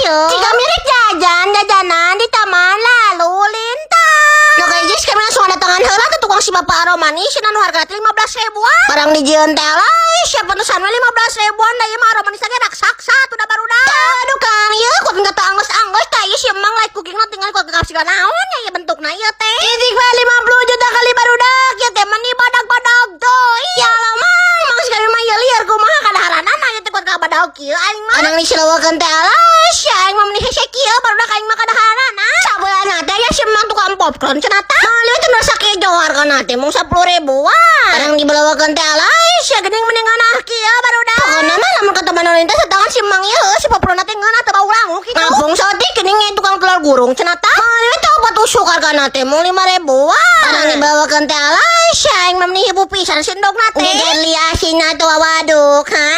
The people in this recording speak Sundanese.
Lucu. Jika mirip jajan jajanan di taman lalu lintas. Nah, kayak guys, kami langsung datangan heula ke tukang si bapak aromanis anu harga 15 ribuan. Barang dijieun teh lah, siapa nu sanwe 15 ribuan, da ieu mah aromanis lagi raksasa tuh da barudak. Aduh, Kang, ieu kok kata anggeus-anggeus tah ieu si emang light cooking tinggal kok kapsikan naon ya ieu bentukna ieu teh. Titik 50 juta kali barudak ieu teh meni badag-badag tuh. Iya lah, Mang, mang sekali mah ieu liar kumaha kadaharanana ieu teh kuat ka badag kieu aing mah. Anang disilawakeun teh, alah sia, aing mah meni hese kieu barudak aing mah kadaharanana. Sabeulana teh ya si emang tukang popcorn cenah tah. Meuli teh nu sakejo hargana teh mung 10 ribuan. Barang dibelawakeun teh, alah sia, geuning mending ngeunah kieu barudak. Pokona mah lamun ka taman lalu lintas datangan si emang ieu si popcorn teh ngeunah teu bau langu kitu. Ngapung saeutik geuning tukang telur gurung cenah tah. Meuli teh opat tusuk hargana teh mung 5 ribuan. Barang dibawakeun teh, alah sia, aing mah meni hibu pisan sendokna teh. Geger asinna tuh, waduk ha.